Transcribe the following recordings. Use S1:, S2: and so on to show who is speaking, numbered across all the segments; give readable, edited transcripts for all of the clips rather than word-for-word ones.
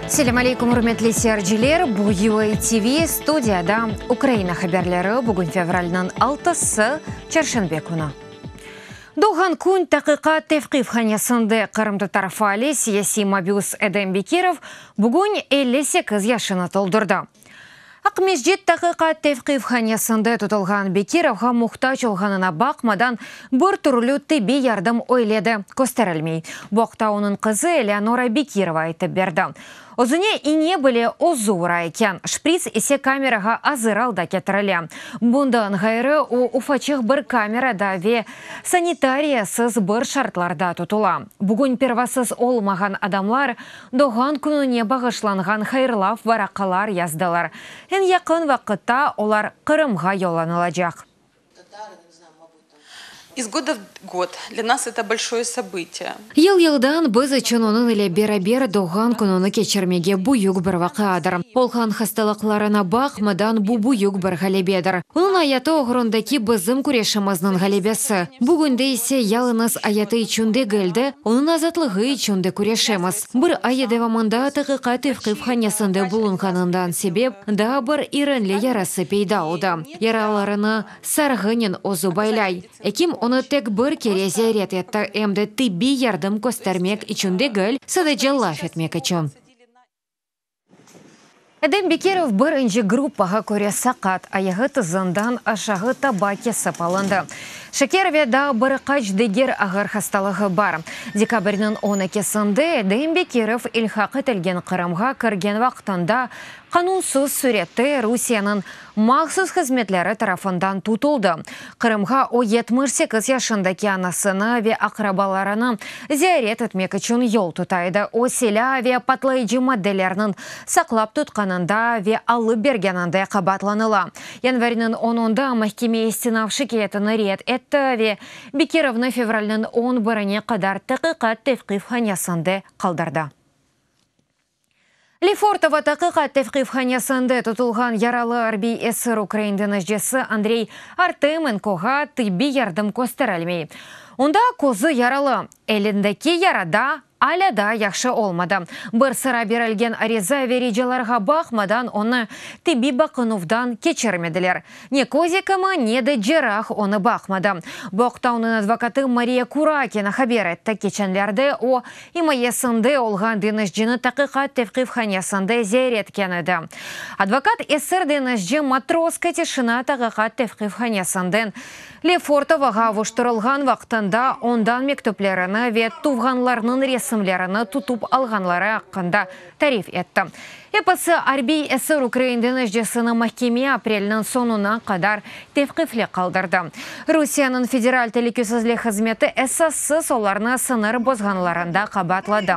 S1: Selâm aleyküm, ürmetli seyirciler! Bu UA TV, studiyada Ukraina haberleri, bugün fevralniñ altısı, çarşenbe künü. Doğğan kün taqiqat tevqifhanesinde qırımtatar faali, siyasiy mabüs Edem Bekirov bugün 58 yaşını toldurdı. Aqmescit taqiqat tevqifhanesinde tutulğan Bekirovğa muhtac olğanına baqmadan bir türlü tibbiy yardım öyle de kösterilmey. Bu aqta onıñ qızı Eleonora Bekirova aytıp berdi. Özüne ine bile özü ura eken, şprits ise kamerağa azır alda ketirile. Bundan ğayrı, o, ufaçıq bir kamerada ve sanitariyasız bir şartlarda tutula. Bugün pervasız olmağan adamlar doğğan kününe bağışlanğan hayırlav varaqalar yazdılar. Eñ yaqın vaqıtta olar Qırımğa yollanılacaq.
S2: Из года в год для нас это большое событие.
S1: Yıl-yıldan biz içün onıñ ile beraber doğğan kününi keçirmege büyük bir vaqiadır. Olğan hastalıqlarına baqmadan, bu büyük bir ğalebedir. Onıñ ayatı oğrundaki bizim küreşimizniñ ğalebesi. Bugünde ise yalıñız ayatı içün degil de, onıñ azatlığı içün de küreşemiz. Bir ay devamında taqiqat tevqifhanesinde bulunğanından sebep daa bir irinli yarası peyda oldı. Yaralarını sarğınen özü baylay. Ekim onı tek bir kere ziyaret etti, em de tibbiy yardım köstermek içün degil, sadece laf etmek içün. Edem Bekirov birinci gruppağa köre saqat, ayağı tızından aşağı taba kesip alındı. Şeker ve daa bir qaç diger ağır hastalığı bar. Dekabrniñ 12-sinde Edem Bekirov ilhaq etilgen Qırımğa kirgen vaqtında qanunsız sürette Rusiyeniñ mahsus hızmetleri tarafından tutuldı. Qırımğa o 78 yaşındaki anasını ve aqrabalarını ziyaret etmek içün yol tuta edi. O silâ ve patlayıcı maddelerniñ saqlap tutqanında ve alıp bergeninde qabaatlanıla. Yanvarniñ onunda mahkeme istinaf şikâyetini red etti ve Bekirovnı fevralniñ 11-ine qadar taqiqat tevqifhanesinde qaldırdı. Lefortovo taqiqat tevqifhanesinde tutulğan yaralı arbiy esir ukrain deñizcisi Andrey Artemenkoğa tibbiy yardım kösterilmey. Onda közü yaralı, elindeki yara da alâ daa yahşı olmadı. Bir sıra berilgen ariza ve ricalarğa baqmadan onı tibbiy baqınuvdan keçirmediler. Ne köz ekimi, ne de cerrah onı baqmadı. Bu aqta onıñ advokatı Mariya Kurakina haber etti. Keçenlerde o, imayesinde olğan deñizcini taqiqat tevqifhanesinde ziyaret etken edi. Advokat esir deñizci Matrosskaya tişina taqiqat tevqifhanesinden Lefortovoğa avuştırılğan vaqtında ondan mektüplerini ve tuvğanlarınıñ resimlerini tutıp alğanları aqqında tarif etti. Episi arbiy esir ukrain deñizcisini mahkeme aprelniñ soñuna qadar tevqifli qaldırdı. Rusiyeniñ Federal telükesizlik hızmeti esassız olarnı sıñır bozğanlarında qabaatladı.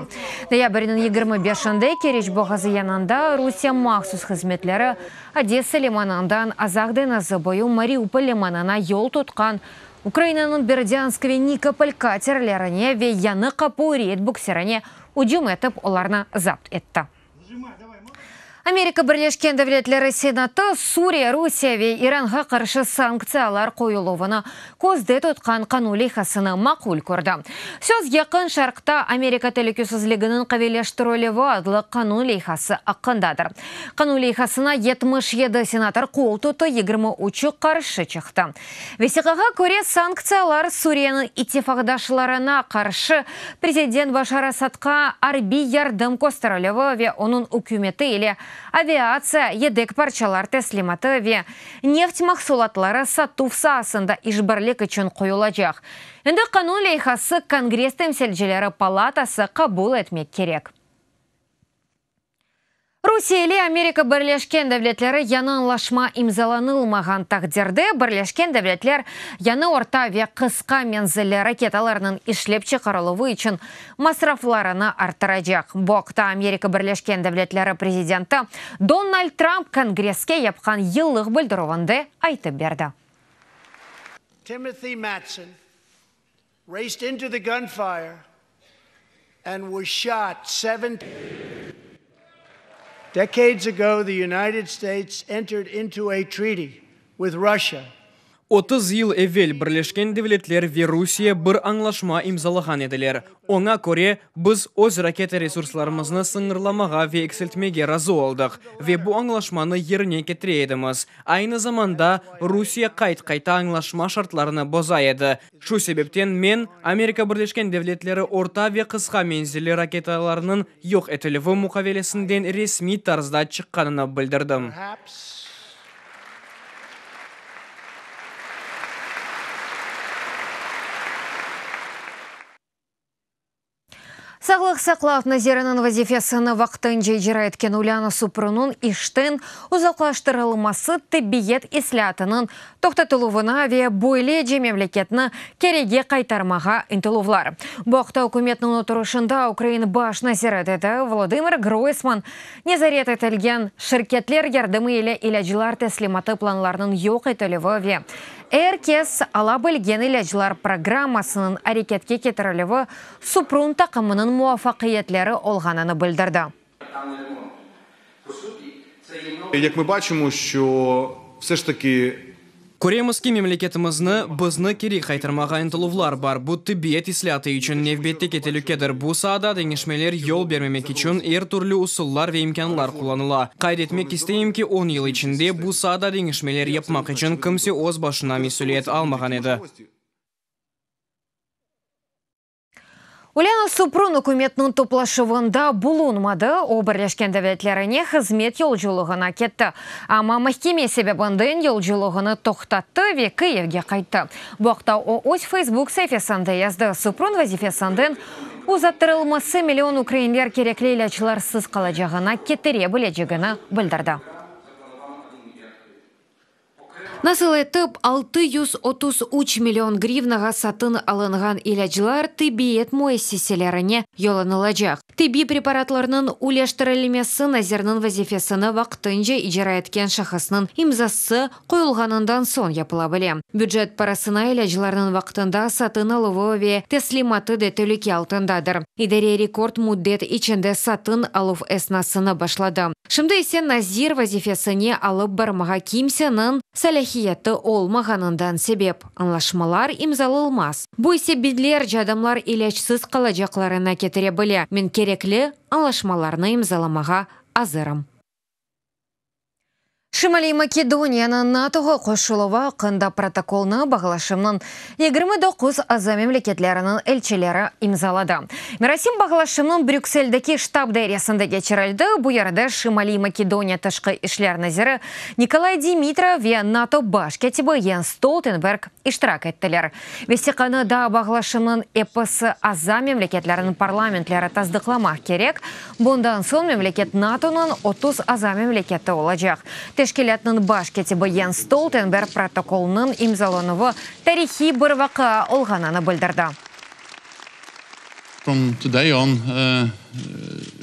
S1: Noyabrniñ 25-inde Keriç boğazı yanında Rusiye mahsus hızmetleri Odessa limanından Azaq deñizi boyu Mariupol limanına yol tutqan Ukrainanıñ Berdânsk ve Nikopol katerlerine ve Yañı Qapu reyd buksirine ücüm etip, olarnı zapt etti. Amerika Birleşken Devletleri Senatı Suriye, Rusiye ve İranğa qarşı sanktsiyalar qoyuluvını közde tutqan qanun leyhasını maqul kördi. Söz Yaqın Şarqta Amerika telükesizliginiñ qaviyleştirilüvi adlı qanun leyhası aqqındadır. Qanun leyhasına 77 senator qol tuttı, 23-ü qarşı çıqtı. Vesiqağa köre, sanktsiyalar Suriyeniñ ittifaqdaşlarına qarşı prezident Başar Asadqa arbiy yardım kösterilüvi ve onıñ ükümeti ile aviatsiya yedek parçalar teslimatı ve neft mahsulatları satuv saasında işbirlik içün qoyulacaq. Endi qanun leyhası Kongress temsilcileri palatası qabul etmek kerek. Rusiye ile Amerika Birleşken Devletleri yañı añlaşma imzalanılmağan taqdirde, Birleşken Devletler yañı orta ve qısqa menzilli raketalarnıñ işlep çıqarıluvı içün masraflarını arttıracaq. Bu aqta Amerika Birleşken Devletleri prezidenti Donald Trump Kongresske yapqan yıllıq bildirüvinde aytıp berdi.
S3: Timothy Matson raced into the gunfire and was shot seven decades ago. The United States entered into a treaty with Russia.
S4: 30 yıl evel Birleşken Devletler ve Rusiye bir añlaşma imzalağan ediler, oña köre, biz öz raketa resurslarımıznı sıñırlamağa ve eksiltmege razı oldıq ve bu añlaşmanı yerine ketire edimiz. Aynı zamanda, Rusiye qayt-qayta añlaşma şartlarını boza edi. Şu sebepten men, Amerika Birleşken Devletleri orta ve qısqa menzilli raketalarnıñ yoq etilüvi muqavelesinden resmiy tarzda çıqqanını bildirdim.
S1: Sağlıq saqlav naziriniñ vazifesini vaqtınca icra etken Ulâna Suprunıñ işten uzaqlaştırılması tibbiyet islâatınıñ toqtatıluvına ve böylece memleketni kerige qaytarmağa ıntıluvlar. Bu aqta ükümetniñ oturışında Ukraina baş naziri dedi Volodımır Groysman nezaret etilgen şirketler yardımı ile ilâclar teslimatı planlarınıñ yoq etilüvi ve Er kes ala bilgen ilâclar programmasınıñ areketke ketirilüvi Suprun taqımınıñ muvafaqiyetleri olğanını bildirdi.
S4: Köremiz ki, memleketimizni, bizni keri qaytarmağa ıntıluvlar bar. Bu tibbiyet islâatı içün nevbetteki telükedir. Bu saada deñişmeler yol bermemek içün er türlü usullar ve imkânlar qullanıla. Qayd etmek isteyim ki, on yıl içinde bu saada deñişmeler yapmaq içün kimse öz başına mesüliyet almağan edi.
S1: Olena Suprun ükümetniñ toplaşuvında bulunmadı, o, Birleşken Devletlerine hızmet yolculığına ketti. Amma mahkeme sebebinden yolculığını toqtattı ve Kıyivge qayttı. Bu aqta o, öz Facebook saifesinde yazdı. Suprun vazifesinden uzattırılması million ukrainler kerekli ilâclarsız qalacağına ketire bilecegini bildirdi. Nasıl etip 633 million grivnağa satın alınğan ilâclar tibbiyet müessiselerine yollanılacaq? Tibbiy preparatlarnıñ üleştirilmesi nazirniñ vazifesini vaqtınca icra etken şahısnıñ imzası qoyulğanından soñ yapıla bile. Bücet parasına ilâclarnıñ vaqtında satın aluvı ve teslimatı da telüke altındadır. İdare rekord müddet içinde satın aluv esnasını başladı. Şimdi ise nazir vazifesine alıp barmağa kimseniñ salâhiyeti olmağanından sebep, añlaşmalar imzalılmaz. Bu ise biñlerce adamlar ilâcsız qalacaqlarına ketire bile. Men kerekli añlaşmalarnı imzalamağa azırım. Şimaliy Makedoniyanıñ NATOğa qoşuluvı aqqında protokolnı bağlaşımnıñ 29 aza memleketleriniñ elçileri imzaladı. Merasim bağlaşımnıñ Brükseldeki ştab dairesinde keçirildi, bu yerde Şimaliy Makedoniya tışqı işler naziri Nikolay Dimitrov ve NATO baş kâtibi Jens Stoltenberg iştirak ettiler. Vesiqanı daa bağlaşımnıñ episi aza memleketleriniñ parlamentleri tasdıqlamaq kerek, bundan soñ memleket NATOnıñ 30 aza memleketi olacaq. Teşkilâtnıñ baş kâtibi Jens Stoltenberg protokolnıñ imzalanuvı tarihiy bir vaqia olğanını bildirdi.
S5: From today on,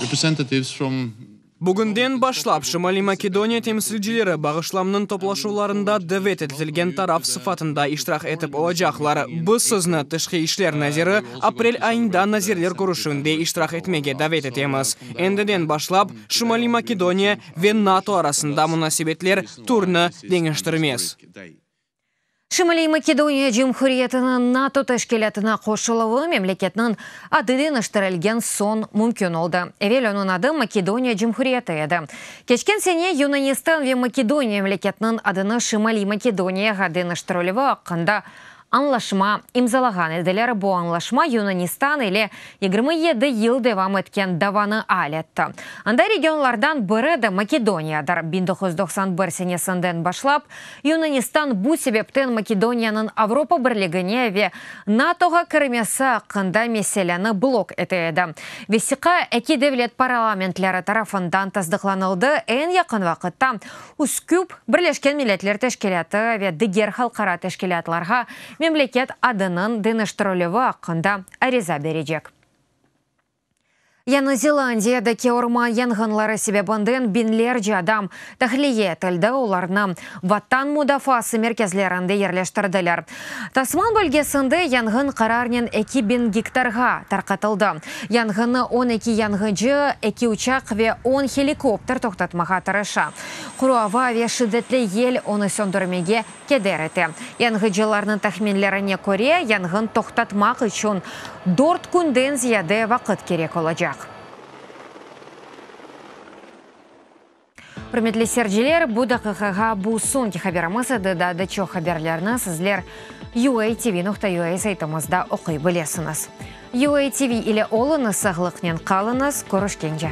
S5: representatives from.
S4: Bugünden başlap Şimaliy Makedoniya temsilcileri bağışlamnıñ toplaşuvlarında davet etilgen taraf sıfatında iştirak etip olacaqlar. Biz sizni, Tışqı işler naziri, aprel ayında nazirler körüşüvinde iştirak etmege davet etemiz. Endiden başlap Şimaliy Makedoniya ve NATO arasında munasebetler türni deñiştirmez.
S1: Şimaliy Makedoniya Cumhuriyetiniñ NATO teşkilâtına qoşuluvı memleketniñ adı deñiştirilgen soñ mümkün oldı. Evel onıñ adı Makedoniya Cumhuriyeti edi. Keçken sene Yunanistan ve Makedoniya memleketniñ adını Şimaliy Makedoniyağa deñiştirilüvi aqqında añlaşma imzalağan ediler. Bu añlaşma Yunanistan ile 27 yıl devam etken davanı al etti. Anda regionlardan biri de Makedoniyadır. 1991 senesinden başlap Yunanistan bu sebepten Makedoniyanıñ Avropa Birligine ve NATOğa kirmesi aqqında meseleni blok ete edi. Vesiqa eki devlet parlamentleri tarafından tasdıqlanıldı, eñ yaqın vaqıtta Üsküp, Birleşken Milletler Teşkilâtı ve diger halqara teşkilâtlarğa memleket adınıñ deñiştirilüvi aqqında ariza berecek. Yañı Zelandiyadaki orman yanğınları sebebinden biñlerce adam tahliye etildi, olarnı Vatan mudafaası merkezlerinde yerleştirdiler. Tasman bölgesinde yanğın qararnen 2000 gektarğa tarqatıldı. Yanğınnı 12 yanğıcı, eki uçaq ve on helikopter toqtatmağa tırışa. Quru ava ve şiddetli yel onı söndürmege keder ete. Yanğıcılarnıñ tahminlerine köre, yanğın toqtatmaq içün dört künden ziyade vaqıt kerek olacaq. Ürmetli seyirciler, bu daqiqağa bu soñki haberimiz edi. Daa da çoq haberlerni sizler UATV.UA saytımızda oquy bilesiñiz. UATV ile oluñız, sağlıqnen qalıñız, körüşkence!